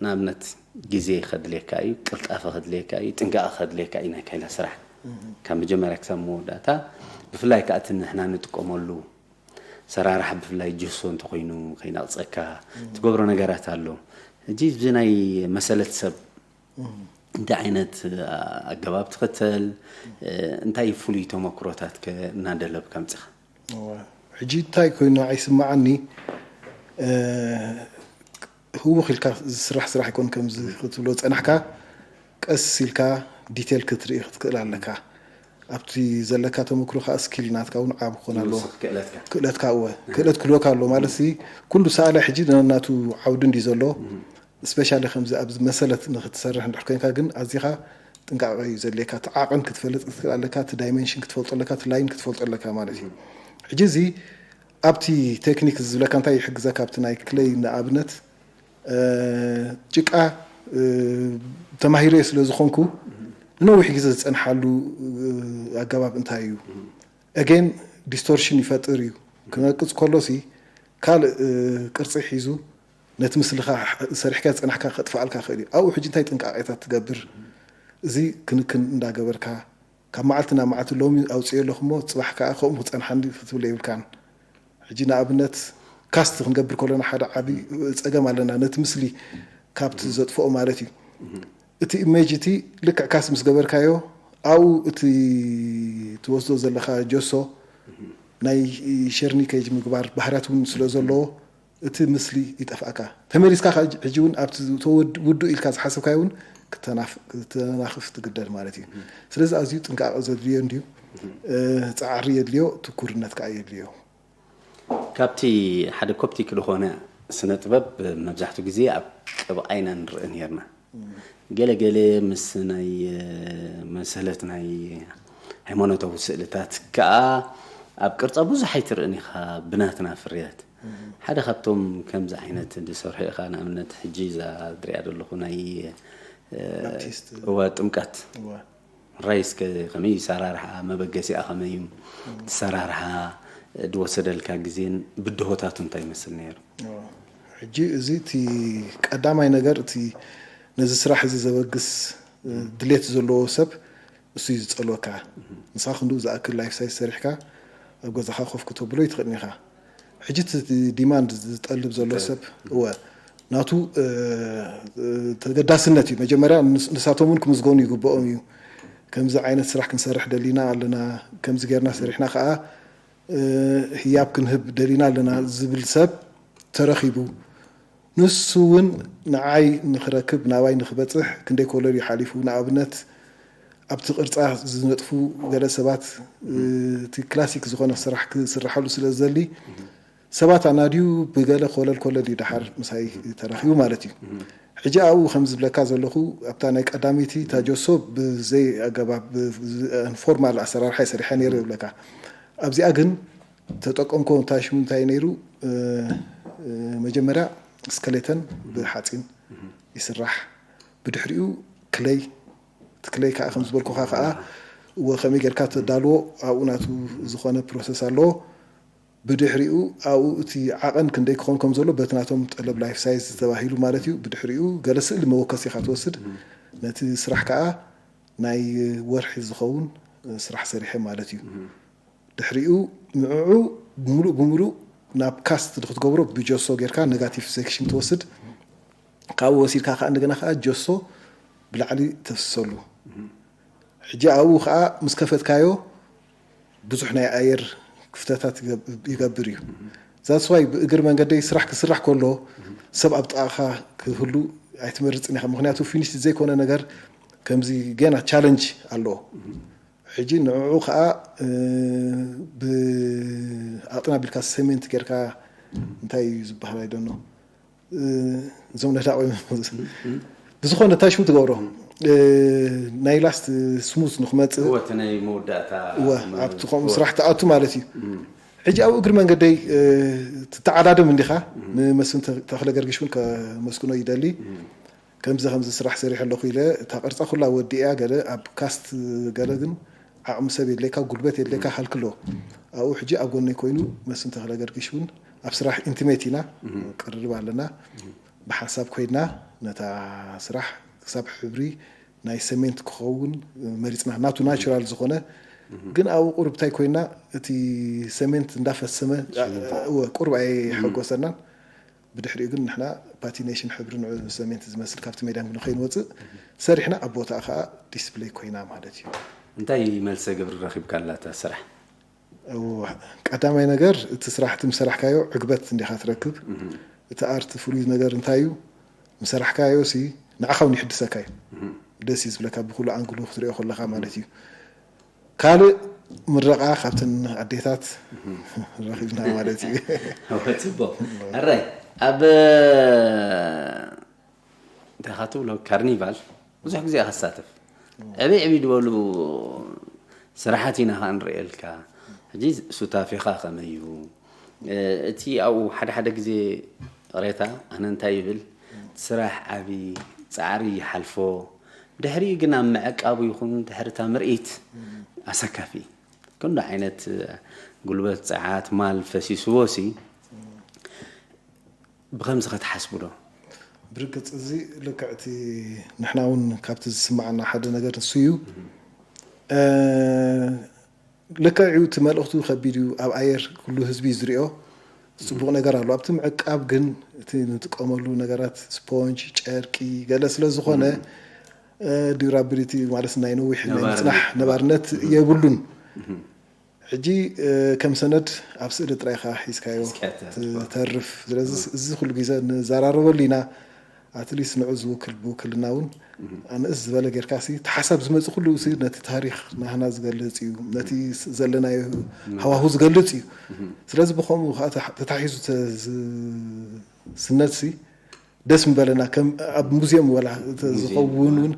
ንኣብነት ግዜ ከድልየካ እዩ፣ ቅልጣፈ ከድልየካ እዩ፣ ጥንቃቐ ከድልየካ እዩ ናይ ካይላ ስራሕ ካብ መጀመርያ ክሳብ መወዳእታ። ብፍላይ ከዓ እቲ ንሕና ንጥቀመሉ ሰራርሓ ብፍላይ ጀሶ እንተኮይኑ ከይነቕፀካ ትገብሮ ነገራት ኣሎ። ሕጂ እዚ ናይ መሰለት ሰብ እንታይ ዓይነት ኣገባብ ትኽተል? እንታይ ፍሉይ ተመክሮታት ከ እናደለብካ ምፅኻ? ሕጂ እንታይ ኮይኑ ንዓይ ይስምዓኒ፣ ህውኽ ኢልካ ዝስራሕ ስራሕ ኣይኮን። ከምዚ ክትብሎ ዝፀናሕካ ቀስ ኢልካ ዲቴል ክትርኢ ክትክእል ኣለካ። ኣብቲ ዘለካ ተመክሮ ከዓ ስኪል ናትካ እውን ዓብ ክኾን ኣለዎ። ክእለትካ እወ ክእለት ክህልወካ ኣለዎ ማለት ኩሉ ሰኣላይ ሕጂ ናቱ ዓውዲ እንዲ ዘሎ ስፔሻሊ ከምዚ ኣብዚ መሰለት ንክትሰርሕ እንድሕር ኮይንካ ግን ኣዚኻ ጥንቃቐ እዩ ዘድልየካ። እቲ ዓቐን ክትፈልጥ ክትክእል ኣለካ፣ እቲ ዳይሜንሽን ክትፈልጦ ኣለካ፣ እቲ ላይን ክትፈልጦ ኣለካ ማለት እዩ። ሕጂ እዚ ኣብቲ ቴክኒክ ዝብለካ እንታይ ይሕግዘካ? ኣብቲ ናይ ክለይ ንኣብነት ጭቃ ተማሂረዮ ስለ ዝኾንኩ ንነዊሕ ግዜ ዝፀንሓሉ ኣገባብ እንታይ እዩ? ኣጌን ዲስቶርሽን ይፈጥር እዩ። ክነቅፅ ከሎሲ ካልእ ቅርፂ ሒዙ ነቲ ምስልኻ ሰሪሕካ ዝፀናሕካ ከጥፍኣልካ ክእል እዩ። ኣብኡ ሕጂ እንታይ ጥንቃቄታት ትገብር? እዚ ክንክን እንዳገበርካ ካብ መዓልቲ ናብ መዓልቲ ሎሚ ኣውፅኦ ኣለኹ እሞ ፅባሕ ከዓ ከምኡ ክፀንሓኒ ክትብል የብልካን። ሕጂ ንኣብነት ካስት ክንገብር ከሎና ሓደ ዓብዪ ፀገም ኣለና። ነቲ ምስሊ ካብቲ ዘጥፍኦ ማለት እዩ። እቲ ኢሜጅ እቲ ልክዕ ካስት ምስ ገበርካዮ ኣብኡ እቲ ትወስዶ ዘለኻ ጀሶ ናይ ሸርኒኬጅ ምግባር ባህርያት እውን ስለ ዘለዎ እቲ ምስሊ ይጠፍኣካ። ተመሊስካ ከ ሕጂ እውን ኣብቲ ውዱእ ኢልካ ዝሓሰብካዮ እውን ክተናኽፍ ትግደድ ማለት እዩ። ስለዚ ኣዝዩ ጥንቃቐ ዘድልዮ እንድዩ፣ ፃዕሪ የድልዮ፣ ትኩርነት ከዓ የድልዮ። ካብቲ ሓደ ኮፕቲክ ዝኾነ ስነ ጥበብ መብዛሕትኡ ግዜ ኣብ ቅብኣ ኢና ንርኢ ነርና። ገለ ገለ ምስ ናይ መሰለት ናይ ሃይማኖታዊ ስእልታት ከዓ ኣብ ቅርፃ ብዙሕ ኣይትርእን ኢኻ ብናትና ፍርያት። ሓደ ካብቶም ከምዚ ዓይነት ዝሰርሑ ኢኻ ንኣብነት ሕጂ እዛ ዝሪኣ ዘለኹ ናይ ባፕቲስት። እዋ ጥምቀት እዋ። ራይስ ከ- ከመይ እዩ ሰራርሓ መበገሲኣ ከመይ እዩ ሰራርሓ ድወሰደልካ ግዜን ብድሆታቱ እንታይ ይመስል ነይሩ? ሕጂ እዚ እቲ ቀዳማይ ነገር እቲ ነዚ ስራሕ እዚ ዘበግስ ድሌት ዘለዎ ሰብ እሱ እዩ ዝፀልወካ። ንስኻ ክንድኡ ዝኣክል ላይፍ ሳይዝ ሰሪሕካ ኣብ ገዛኻ ኮፍ ክተብሎ ይትኽእል ኢኻ። ሕጂ እቲ ዲማንድ ዝጠልብ ዘሎ ሰብ እወ ናቱ ተገዳስነት እዩ። መጀመርያ ንሳቶም እውን ክምዝገኑ ይግብኦም እዩ። ከምዚ ዓይነት ስራሕ ክንሰርሕ ደሊና ኣለና፣ ከምዚ ጌርና ሰሪሕና ከዓ ህያብ ክንህብ ደሊና ኣለና ዝብል ሰብ ተረኺቡ ንሱ እውን ንዓይ ንክረክብ ናባይ ንክበፅሕ ክንደይ ኮለል እዩ ሓሊፉ። ንኣብነት ኣብቲ ቅርፃ ዝነጥፉ ገለ ሰባት እቲ ክላሲክ ዝኾነ ስራሕ ክስርሓሉ ስለ ዝደሊ ሰባት ኣናድዩ ብገለ ኮለል ኮለል እዩ ደሓር ምሳይ ተራኺቡ ማለት እዩ። ሕጂ ኣብኡ ከም ዝብለካ ዘለኹ ኣብታ ናይ ቀዳመይቲ እታ ጆሶ ብዘይ ኣገባብ ፎርማል ኣሰራርሓ ይሰሪሐ ነይሩ ይብለካ። ኣብዚኣ ግን ተጠቀምኮ እንታይ ሽሙ እንታይ ነይሩ? መጀመርያ ስከሌተን ብሓፂን ይስራሕ፣ ብድሕሪኡ ክለይ፣ እቲ ክለይ ከዓ ከም ዝበልኩካ ከዓ እወ ከመይ ጌርካ ተዳልዎ ኣብኡ ናቱ ዝኾነ ፕሮሰስ ኣለዎ። ብድሕሪኡ ኣብኡ እቲ ዓቐን ክንደይ ክኾን ከም ዘሎ በቲ ናቶም ጠለብ ላይፍ ሳይዝ ተባሂሉ ማለት እዩ። ብድሕሪኡ ገለ ስእሊ መወከሲ ኢኻ ትወስድ። ነቲ ስራሕ ከዓ ናይ ወርሒ ዝኸውን ስራሕ ሰሪሐ ማለት እዩ። ድሕሪኡ ንዕዑ ብምሉእ ብምሉእ ናብ ካስት ንክትገብሮ ብጆሶ ጌርካ ነጋቲቭ ሴክሽን ትወስድ። ካብኡ ወሲድካ ከዓ እንደገና ከዓ ጆሶ ብላዕሊ ተፍስሰሉ። ሕጂ ኣብኡ ከዓ ምስ ከፈትካዮ ብዙሕ ናይ ኣየር ክፍተታት ይገብር እዩ። ዛትስ ዋይ ብእግር መንገደይ ስራሕ ክስራሕ ከሎ ሰብ ኣብ ጥቓኻ ክህሉ ኣይትመርፅን ኢኻ። ምክንያቱ ፊኒሽ ዘይኮነ ነገር ከምዚ ገና ቻለንጅ ኣለዎ። ሕጂ ንዕዑ ከዓ ብኣጥና ቢልካ ሴሜንት ጌርካ እንታይ እዩ ዝበሃል ኣይደኖ እዞም ነዳ ቆይ ብዝኾነ እንታይ ሽሙ ትገብሮ ናይ ላስት ስሙዝ ንክመፅእ እወ እቲ ናይ መወዳእታ እወ ኣብቲ ከምኡ ስራሕ ትኣቱ ማለት እዩ። ሕጂ ኣብ እግሪ መንገደይ ትተዓዳደም እንዲኻ ንመስፍን ተኽለ ገርግሽ እውን ከመስግኖ ይደሊ። ከምዚ ከምዚ ስራሕ ሰሪሐ ኣለኹ ኢለ እታ ቅርፃ ኩላ ወዲእያ ገለ ኣብ ካስት ገለ ግን ዓቕሚ ሰብ የድለካ፣ ጉልበት የድለካ፣ ሃልኪ ኣለዎ። ኣብኡ ሕጂ ኣብ ጎነይ ኮይኑ መስፍን ተኽለ ገርግሽ እውን ኣብ ስራሕ ኢንቲሜት ኢና፣ ቅርርብ ኣለና። ብሓንሳብ ኮይና ነታ ስራሕ ክሳብ ሕብሪ ናይ ሰሜንት ክኸውን መሪፅና። ናቱ ናቹራል ዝኾነ ግን ኣብኡ ቁርብ እንታይ ኮይና እቲ ሰሜንት እንዳፈሰመ እወ ቁርብ ኣይሐጎሰናን። ብድሕሪኡ ግን ንሕና ፓቲኔሽን ሕብሪ ንዑ ሰሜንት ዝመስል ካብቲ ሜዳን ግን ከይንወፅእ ሰሪሕና ኣብ ቦታ ከዓ ዲስፕሌይ ኮይና ማለት እዩ። እንታይ መልሰ ግብሪ ረኺብካላ እታ ስራሕ? ቀዳማይ ነገር እቲ ስራሕ እቲ ምሰራሕካዮ ዕግበት እንዲኻ ትረክብ። እቲ ኣርት ፍሉይ ነገር እንታይ እዩ? ምሰራሕካዮ ሲ ንዓኻ እውን ይሕድሰካ እዩ። ደስ እዩ ዝብለካ ብኩሉ ኣንግሉ ክትሪኦ ከለኻ ማለት እዩ። ካልእ ምረቓ ካብተን ኣዴታት ረኺብና ማለት እዩ። እወ፣ ጽቡቕ። ሕራይ ኣብ እንታይ ኢኻ ትብሎ ካርኒቫል ብዙሕ ግዜ ኢኻ ትሳተፍ። ዕብይ ዕብይ ዝበሉ ስራሓት ኢና ኸዓ ንርእየልካ። ሕጂ ሱታፌኻ ከመይ እዩ? እቲ ኣብኡ ሓደ ሓደ ግዜ ይቕሬታ ኣነ እንታይ ይብል ስራሕ ዓቢ ጻዕሪ ይሓልፎ ድሕሪኡ ግን ኣብ ምዕቃቡ ይኹን ድሕሪ እታ ምርኢት ኣሰካፊ እዩ። ክንዱ ዓይነት ጉልበት፣ ጸዓት፣ ማል ፈሲስዎ ሲ ብኸምዚ ኸትሓስቡ ዶ? ብርግጽ እዚ ልክዕ እቲ ንሕና እውን ካብቲ ዝስምዓና ሓደ ነገር ንሱ እዩ። ልክዕ እዩ፣ እቲ መልእኽቱ ከቢድ እዩ። ኣብ ኣየር ኩሉ ህዝቢ እዩ ዝሪኦ። ጽቡቕ ነገር ኣሎ ኣብቲ ምዕቃብ፣ ግን እቲ ንጥቀመሉ ነገራት ስፖንጅ፣ ጨርቂ፣ ገለ ስለ ዝኾነ ዲራቢሊቲ ማለት ናይ ነዊሕ ናይ ምጽናሕ ነባርነት የብሉን። ሕጂ ከም ሰነድ ኣብ ስእሊ ጥራይ ኢኻ ሒዝካዮ ትተርፍ። ስለዚ እዚ ኩሉ ግዜ ንዘራረበሉ ኢና። ኣትሊስት ንዑ ዝውክል ብውክልና እውን ኣንእስ ዝበለ ጌርካ ሲ እቲ ሓሳብ ዝመፅእ ኩሉ ሲ ነቲ ታሪክ ናህና ዝገልፅ እዩ፣ ነቲ ዘለናዮ ሃዋሁ ዝገልፅ እዩ። ስለዚ ብከምኡ ከዓ ተታሒዙ ተዝስነድ ሲ ደስ ምበለና። ከም ኣብ ሙዚየም ወላ ዝኸውን እውን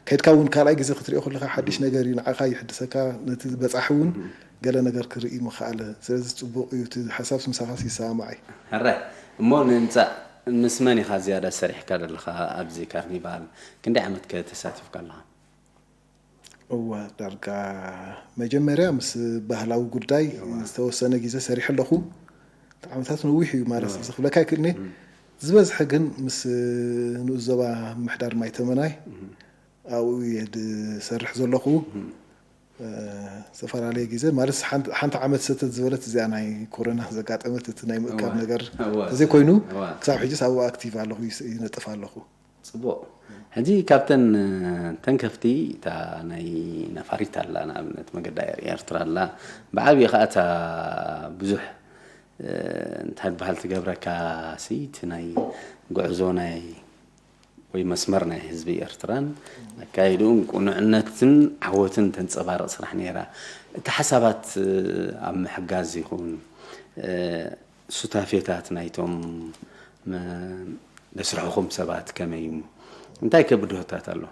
ከድካ እውን ካልኣይ ግዜ ክትሪኦ ከለካ ሓድሽ ነገር እዩ፣ ንዓኻ ይሕድሰካ፣ ነቲ በፃሒ እውን ገለ ነገር ክርኢ ምኽኣለ። ስለዚ ፅቡቕ እዩ እቲ ሓሳብ፣ ምሳኻስ ይሰማማዕ እዩ። ሕራይ እሞ ንምፃእ ምስ መን ኢኻ ዝያዳ ሰሪሕካ ዘለኻ ኣብዚ ካርኒቫል? ክንደይ ዓመት ከ ተሳቲፍካ ኣለኻ? እወ ዳርጋ መጀመርያ ምስ ባህላዊ ጉዳይ ዝተወሰነ ግዜ ሰሪሐ ኣለኹ። እቲ ዓመታት ነዊሕ እዩ ማለት እዚ ክብለካ ይክእልኒ። ዝበዝሐ ግን ምስ ንኡስ ዞባ ምምሕዳር ማይ ተመናይ ኣብኡ እየ ዝሰርሕ ዘለኹ። ዝተፈላለየ ግዜ ማለት ሓንቲ ዓመት ሰተት ዝበለት እዚኣ ናይ ኮሮና ዘጋጠመት እቲ ናይ ምእካብ ነገር ተዘይኮይኑ ክሳብ ሕጅስ ኣብኡ ኣክቲቭ ኣለኹ፣ ይነጥፍ ኣለኹ። ጽቡቕ። ሕጂ ካብተን ተንከፍቲ እታ ናይ ነፋሪት ኣላ፣ ንኣብነት መገዲ ኣየር ኤርትራ ኣላ። ብዓብዪ ኸኣ እታ ብዙሕ እንታይ ትበሃል ትገብረካ ሲ እቲ ናይ ጉዕዞ ናይ ወይ መስመር ናይ ህዝቢ ኤርትራን ኣካይድኡን ቅኑዕነትን ዓወትን ተንጸባርቕ ስራሕ ነይራ። እቲ ሓሳባት ኣብ ምሕጋዝ ይኹን ሱታፌታት ናይቶም ንስርሕኹም ሰባት ከመይ እዩ? እንታይ ከ ብድሆታት ኣሎ?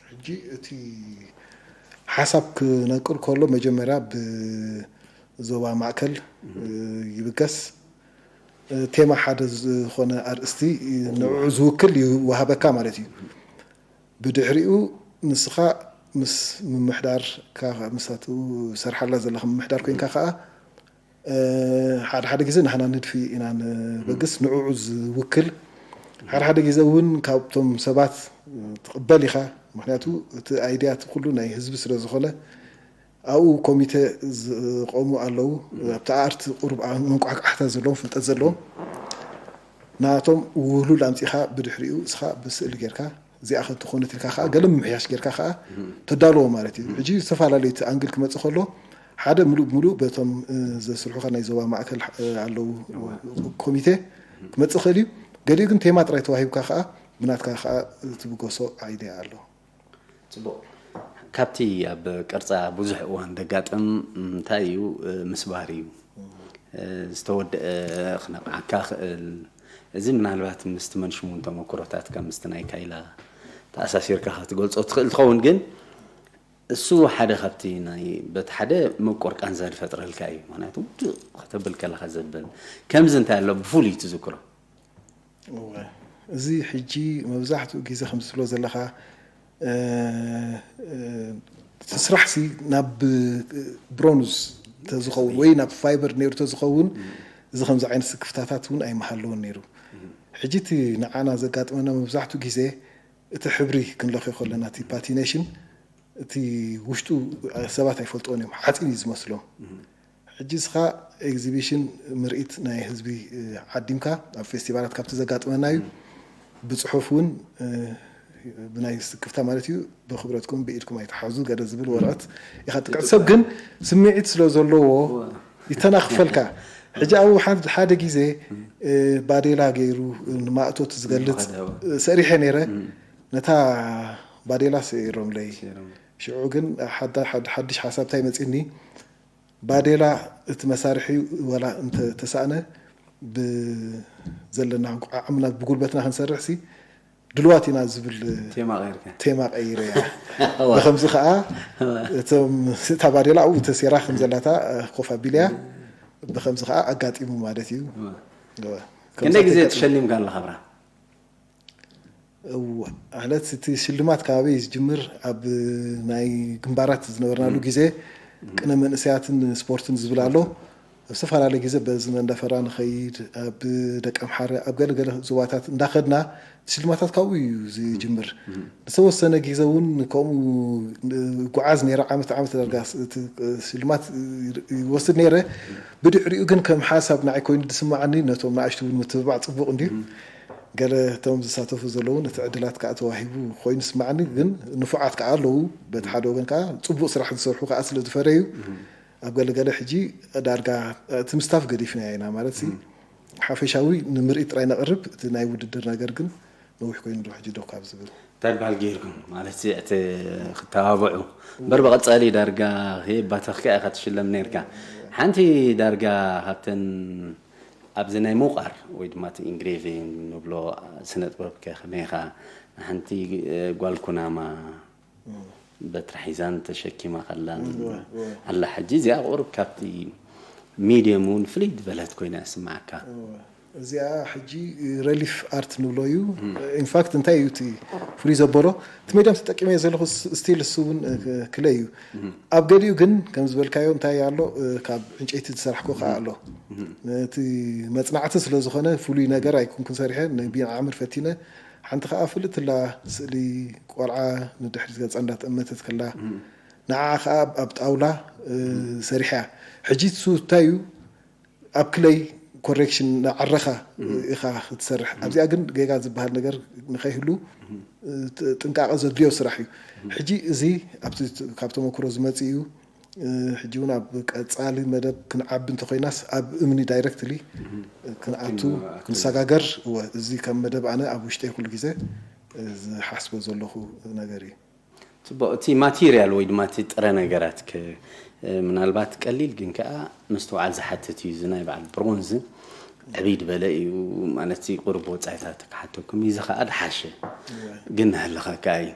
ሕጂ እቲ ሓሳብ ክነቅል ከሎ መጀመርያ ብዞባ ማእከል ይብገስ። ቴማ ሓደ ዝኾነ ኣርእስቲ ንዕኡ ዝውክል ይወሃበካ ማለት እዩ። ብድሕሪኡ ንስኻ ምስ ምምሕዳር ምስቱ ሰርሓላ ዘለኻ ምምሕዳር ኮይንካ ከዓ ሓደ ሓደ ግዜ ንሕና ንድፊ ኢና ንበግስ ንዕኡ ዝውክል ሓደ ሓደ ግዜ እውን ካብቶም ሰባት ትቕበል ኢኻ። ምክንያቱ እቲ ኣይድያ እቲ ኩሉ ናይ ህዝቢ ስለ ዝኾነ ኣብኡ ኮሚቴ ዝቆሙ ኣለዉ። ኣብቲ ኣርቲ ቁሩብ መንቋሕቋሕታ ዘለዎም ፍልጠት ዘለዎም ናቶም ውህሉል ኣምፂኻ ብድሕሪኡ እስኻ ብስእሊ ጌርካ እዚኣ ከትኾነት ኢልካ ከዓ ገለ ምምሕያሽ ጌርካ ከዓ ተዳልዎ ማለት እዩ። ሕጂ ዝተፈላለዩ እቲ ኣንግል ክመፅእ ከሎ ሓደ ምሉእ ብምሉእ በቶም ዘስርሑካ ናይ ዞባ ማእከል ኣለዉ ኮሚቴ ክመፅእ ክእል እዩ። ገሊኡ ግን ቴማ ጥራይ ተዋሂብካ ከዓ ብናትካ ከዓ ትብገሶ ኣይድያ ኣሎ። ፅቡቅ። ካብቲ ኣብ ቅርፃ ብዙሕ እዋን ደጋጥም እንታይ እዩ ምስባር እዩ። ዝተወደአ ክነቕዓካ ክእል። እዚ ምናልባት ምስቲ መንሽሙን ተመክሮታትካ ምስቲ ናይ ካይላ ተኣሳሲርካ ክትገልፆ ትኽእል ትኸውን። ግን እሱ ሓደ ካብቲ ናይ በቲ ሓደ ምቁር ቃንዛ ዝፈጥረልካ እዩ። ምክንያቱ ውድእ ከተብል ከለካ ዘብል ከምዚ እንታይ ኣሎ ብፍሉይ ትዝክሮ? እዚ ሕጂ መብዛሕትኡ ግዜ ከም ትብሎ ዘለካ እቲ ስራሕ ሲ ናብ ብሮንዝ ተዝኸውን ወይ ናብ ፋይበር ነይሩ ተዝኸውን እዚ ከምዚ ዓይነት ስክፍታታት እውን ኣይምሃለውን ነይሩ። ሕጂ እቲ ንዓና ዘጋጥመና መብዛሕትኡ ግዜ እቲ ሕብሪ ክንለኽዮ ከለና እቲ ፓቲኔሽን እቲ ውሽጡ ሰባት ኣይፈልጥዎን እዮም፣ ሓፂን እዩ ዝመስሎም። ሕጂ እስኻ ኤግዚቢሽን ምርኢት ናይ ህዝቢ ዓዲምካ ኣብ ፌስቲቫላት ካብቲ ዘጋጥመና እዩ። ብፅሑፍ እውን ብናይ ስክፍታ ማለት እዩ ብክብረትኩም ብኢድኩም ኣይትሓዙ ገለ ዝብል ወረቐት ኢኻ ትጥቅዕ። ሰብ ግን ስምዒት ስለ ዘለዎ ይተናኽፈልካ። ሕጂ ኣብኡ ሓደ ግዜ ባዴላ ገይሩ ንማእቶት ዝገልፅ ሰሪሐ ነይረ። ነታ ባዴላ ስዒሮምለይ። ሽዑ ግን ሓድሽ ሓሳብ እንታይ መፂኒ? ባዴላ እቲ መሳርሒ ዋላ እንተተሳእነ ብዘለና ዓቕምና ብጉልበትና ክንሰርሕ ሲ ድልዋት ኢና ዝብል ቴማ ቀይረ እያ። ብከምዚ ከዓ እታ ባዴላ ኣብኡ ተሴራ ከም ዘላታ ኮፍ ኣቢለያ። ብከምዚ ከዓ ኣጋጢሙ ማለት እዩ። ክንደይ ግዜ ተሸሊምካ ኣለካ ኣብርሃም? ማለት እቲ ሽልማት ካበይ ዝጅምር ኣብ ናይ ግንባራት ዝነበርናሉ ግዜ ቅነ መንእሰያትን ስፖርትን ዝብል ኣሎ። ኣብ ዝተፈላለየ ግዜ በዚ መንደፈራ ንኸይድ ኣብ ደቂ ኣምሓረ ኣብ ገለገለ ዞባታት እንዳኸድና ሽልማታት ካብኡ እዩ ዝጅምር። ዝተወሰነ ግዜ እውን ከምኡ ጓዓዝ ነይረ። ዓመት ዓመት ዳርጋ ሽልማት ይወስድ ነይረ። ብድሕሪኡ ግን ከም ሓሳብ ንዓይ ኮይኑ ዝስማዓኒ ነቶም ንኣሽቱ እውን ምትብባዕ ፅቡቕ እንድዩ። ገለ እቶም ዝሳተፉ ዘለውን እቲ ዕድላት ከዓ ተዋሂቡ ኮይኑ ስማዕኒ ግን ንፉዓት ከዓ ኣለዉ። በቲ ሓደ ወገን ከዓ ፅቡቅ ስራሕ ዝሰርሑ ከዓ ስለ ዝፈረዩ ኣብ ገለገለ ሕጂ ዳርጋ እቲ ምስታፍ ገዲፍና ኢና ማለት ሲ ሓፈሻዊ ንምርኢት ጥራይ ነቕርብ እቲ ናይ ውድድር ነገር ግን ነዊሕ ኮይኑ ዶ ሕጂ ዶ ካብ ዝብል እንታይ በሃል ገይርኩም ማለት እቲ ክተባብዑ እምበር ብቐፃሊ ዳርጋ ከየባተኽካ ኢኻ ትሽለም ነርካ። ሓንቲ ዳርጋ ካብተን ኣብዚ ናይ ምውቃር ወይ ድማ እቲ ኢንግሬቪንግ ንብሎ ስነ ጥበብ ከ ከመይ ኢኻ ንሓንቲ ጓል ኩናማ በትሪ ሒዛን ተሸኪማ ከላን ኣላ። ሕጂ እዚኣ ቁሩብ ካብቲ ሚድየም እውን ፍልይ ዝበለት ኮይና እያ ትስምዓካ። እዚኣ ሕጂ ረሊፍ ኣርት ንብሎ እዩ። ኢንፋክት እንታይ እዩ እቲ ፍሉይ ዘበሎ እቲ ሜድያም ተጠቂመ ዘለኹ ስቲል እሱ እውን ክለ እዩ። ኣብ ገሊኡ ግን ከም ዝበልካዮ እንታይ ኣሎ ካብ ዕንጨይቲ ዝሰራሕኮ ከዓ ኣሎ። እቲ መፅናዕቲ ስለ ዝኾነ ፍሉይ ነገር ኣይኮንኩን ሰሪሐ ንቢን ዓምር ፈቲነ ሓንቲ ከዓ ፍልጥላ ስእሊ ቆልዓ ንድሕሪት ገፃ እንዳጠመተት ከላ ንዓ ከዓ ኣብ ጣውላ ሰሪሐያ። ሕጂ እሱ እንታይ እዩ ኣብ ክለይ ኮሬክሽን ንዓረኻ ኢኻ ክትሰርሕ። ኣብዚኣ ግን ጌጋ ዝበሃል ነገር ንኸይህሉ ጥንቃቐ ዘድልዮ ስራሕ እዩ። ሕጂ እዚ ካብ ተመክሮ ዝመፅእ እዩ። ሕጂ እውን ኣብ ቀፃሊ መደብ ክንዓቢ እንተኮይናስ ኣብ እምኒ ዳይረክትሊ ክንኣቱ ክንሰጋገር እወ እዚ ከም መደብ ኣነ ኣብ ውሽጠይ ኩሉ ግዜ ዝሓስቦ ዘለኹ ነገር እዩ። ፅቡቅ እቲ ማቴርያል ወይ ድማ እቲ ጥረ ነገራት ምናልባት ቀሊል ግን ከዓ ምስትውዓል ዝሓትት እዩ እዚ ናይ በዓል ብሮንዝ ዕብይ ዝበለ እዩ ማለት ቁሩብ ወጻኢታት ክሓተኩም እዩ። እዚ ኸኣ ድሓሸ ግን ንህልኸካ እዩ።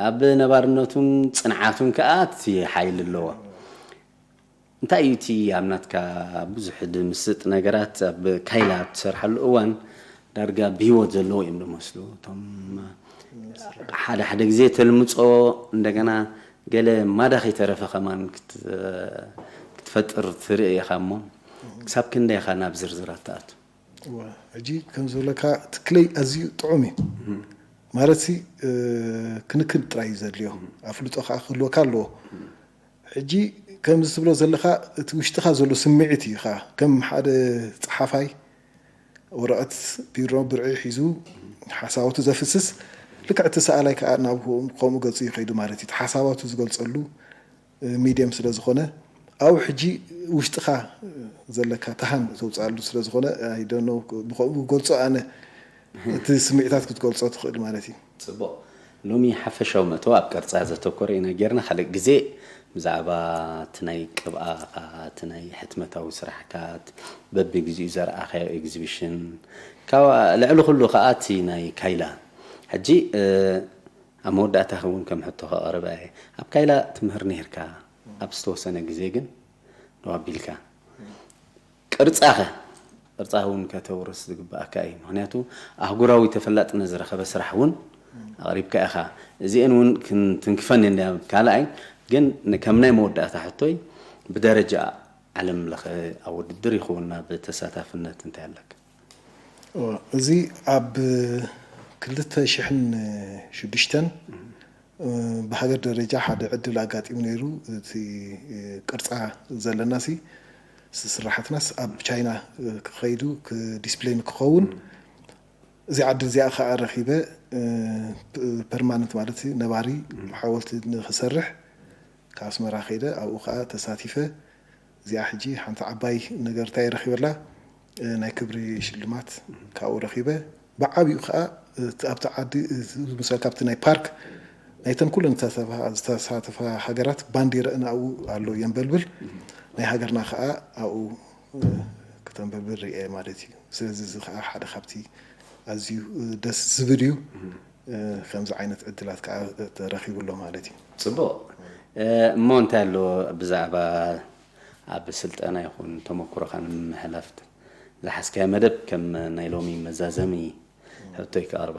ኣብ ነባርነቱን ጽንዓቱን ከኣ እቲ ሓይሊ ኣለዎ። እንታይ እዩ እቲ ኣብ ናትካ ብዙሕ ድምስጥ ነገራት ኣብ ካይላ ኣብ ትሰርሓሉ እዋን ዳርጋ ብህይወት ዘለዉ እዮም ዝመስሉ እቶም ሓደ ሓደ ግዜ ተልምጾ እንደገና ገለ ማዳ ከይተረፈ ከማን ክትፈጥር ትርኢ ኢኻ እሞ ክሳብ ክንደይ ኢኻ ናብ ዝርዝራት ትኣቱ? ሕጂ ከም ዝብለካ ትክለይ ኣዝዩ ጥዑም እዩ ማለት ሲ ክንክን ጥራይ እዩ ዘድልዮ። ኣፍልጦ ከዓ ክህልወካ ኣለዎ። ሕጂ ከምዚ ትብሎ ዘለኻ እቲ ውሽጥኻ ዘሎ ስምዒት እዩ። ኻ ከም ሓደ ፀሓፋይ ወረቐት ቢሮ ብርዒ ሒዙ ሓሳባቱ ዘፍስስ፣ ልክዕ እቲ ሰኣላይ ከዓ ናብ ከምኡ ገፁ ይኸይዱ ማለት እዩ። ሓሳባቱ ዝገልፀሉ ሚድየም ስለ ዝኾነ ኣብኡ ሕጂ ውሽጥኻ ዘለካ ተሃን ተውፅኣሉ ስለ ዝኾነ ብኸምኡ ገልፆ ኣነ እቲ ስምዒታት ክትገልፆ ትኽእል ማለት እዩ። ፅቡቕ። ሎሚ ሓፈሻዊ መእተዊ ኣብ ቅርፃ ዘተኮረ ኢና ጌርና። ካልእ ግዜ ብዛዕባ እቲ ናይ ቅብኣኻ፣ እቲ ናይ ሕትመታዊ ስራሕካ፣ በቢ ግዚኡ ዘርኣኻዮ ኤግዚቢሽን፣ ካብ ልዕሊ ኩሉ ከዓ እቲ ናይ ካይላ ሕጂ ኣብ መወዳእታ እውን ከም ሕቶ ከቐርባ እየ። ኣብ ካይላ ትምህር ነይርካ፣ ኣብ ዝተወሰነ ግዜ ግን ደው ኣቢልካ። ቅርጻኸ ቅርጻ እውን ከተውርስ ዝግባኣካ እዩ። ምክንያቱ ኣህጉራዊ ተፈላጥነት ዝረኸበ ስራሕ እውን ኣቕሪብካ ኢኻ። እዚአን እውን ትንክፈን እንዳ ካልኣይ ግን ከም ናይ መወዳእታ ሕቶይ ብደረጃ ዓለም ለኸ ኣብ ውድድር ይኸውን ናብ ተሳታፍነት እንታይ ኣለካ? እዚ ኣብ ክልተ ሽሕን ሽዱሽተን ብሃገር ደረጃ ሓደ ዕድል ኣጋጢሙ ነይሩ። እቲ ቅርፃ ዘለናሲ ስራሕትናስ ኣብ ቻይና ክኸይዱ ዲስፕሌይ ንክኸውን እዚኣ ዕድል እዚኣ ከዓ ረኪበ ፐርማነንት ማለት ነባሪ ሓወልቲ ንክሰርሕ ካብ ኣስመራ ከይደ ኣብኡ ከዓ ተሳቲፈ። እዚኣ ሕጂ ሓንቲ ዓባይ ነገር እንታይ ረኺበላ ናይ ክብሪ ሽልማት ካብኡ ረኺበ። ብዓብኡ ከዓ ኣብቲ ዓዲ ምሳሌ ካብቲ ናይ ፓርክ ናይተን ኩለን ዝተሳተፋ ሃገራት ባንዲረአን ኣብኡ ኣሎ የንበልብል። ናይ ሃገርና ከዓ ኣብኡ ክተንበልብል ርኤ ማለት እዩ። ስለዚ እዚ ከዓ ሓደ ካብቲ ኣዝዩ ደስ ዝብል እዩ። ከምዚ ዓይነት ዕድላት ከዓ ተረኺቡ ኣሎ ማለት እዩ። ፅቡቕ። እሞ እንታይ ኣሎ ብዛዕባ ኣብ ስልጠና ይኹን ተመክሮኻ ንምሕላፍ ዝሓዝካዮ መደብ ከም ናይ ሎሚ መዛዘሚ ሕቶይ ክቐርባ?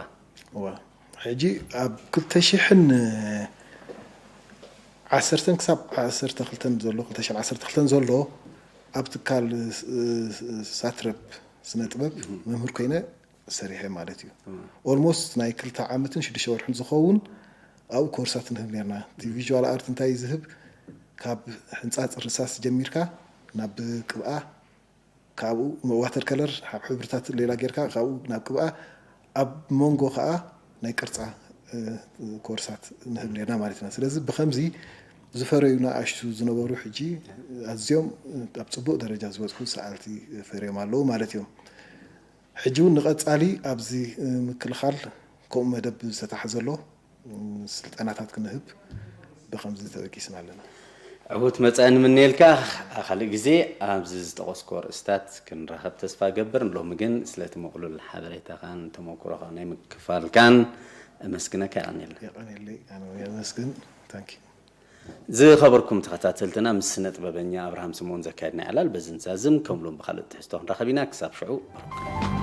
ሕጂ ኣብ ክልተ ሽሕን ዓሰርተን ክሳብ ዓሰርተ ክልተን ዘሎ ክልተ ሽሕን ዓሰርተ ክልተን ዘሎ ኣብ ትካል ሳትረፕ ስነ ጥበብ መምህር ኮይነ ሰሪሐ ማለት እዩ። ኦልሞስት ናይ ክልተ ዓመትን ሽዱሽተ ወርሕን ዝኸውን ኣብኡ ኮርሳት ንህብ ነርና። እቲ ቪዥዋል ኣርት እንታይ ዝህብ ካብ ሕንፃፅ ርሳስ ጀሚርካ ናብ ቅብኣ ካብኡ ዋተር ከለር ኣብ ሕብርታት ሌላ ጌርካ ካብኡ ናብ ቅብኣ ኣብ መንጎ ከዓ ናይ ቅርፃ ኮርሳት ንህብ ነርና ማለት ኢና። ስለዚ ብከምዚ ዝፈረዩ ንኣሽቱ ዝነበሩ ሕጂ ኣዝዮም ኣብ ፅቡቅ ደረጃ ዝበፅሑ ሰኣልቲ ፈርዮም ኣለዉ ማለት እዮም። ሕጂ እውን ንቐፃሊ ኣብዚ ምክልኻል ከምኡ መደብ ዝተታሕዘ ኣሎ ስልጠናታት ክንህብ ብኸምዚ ተበጊስና ኣለና። ዕዉት መጻኢ ንምነየልካ። ካልእ ግዜ ኣብዚ ዝጠቐስኮ ርእስታት ክንራኸብ ተስፋ ገብር። ሎሚ ግን ስለቲ ምቕሉል ሓበሬታኻን ተመክሮኻ ናይ ምክፋልካን እመስግነካ። የቐንየልና። የቐንየለይ። ኣነ እውን የመስግን። ታንኪ። ዝኸበርኩም ተኸታተልትና ምስ ስነ ጥበበኛ ኣብርሃም ስምኦን ዘካየድና ዕላል በዚ ንዛዝም። ከም ሎም ብኻልእ ትሕዝቶ ክንራኸብ ኢና። ክሳብ ሽዑ በርኩ።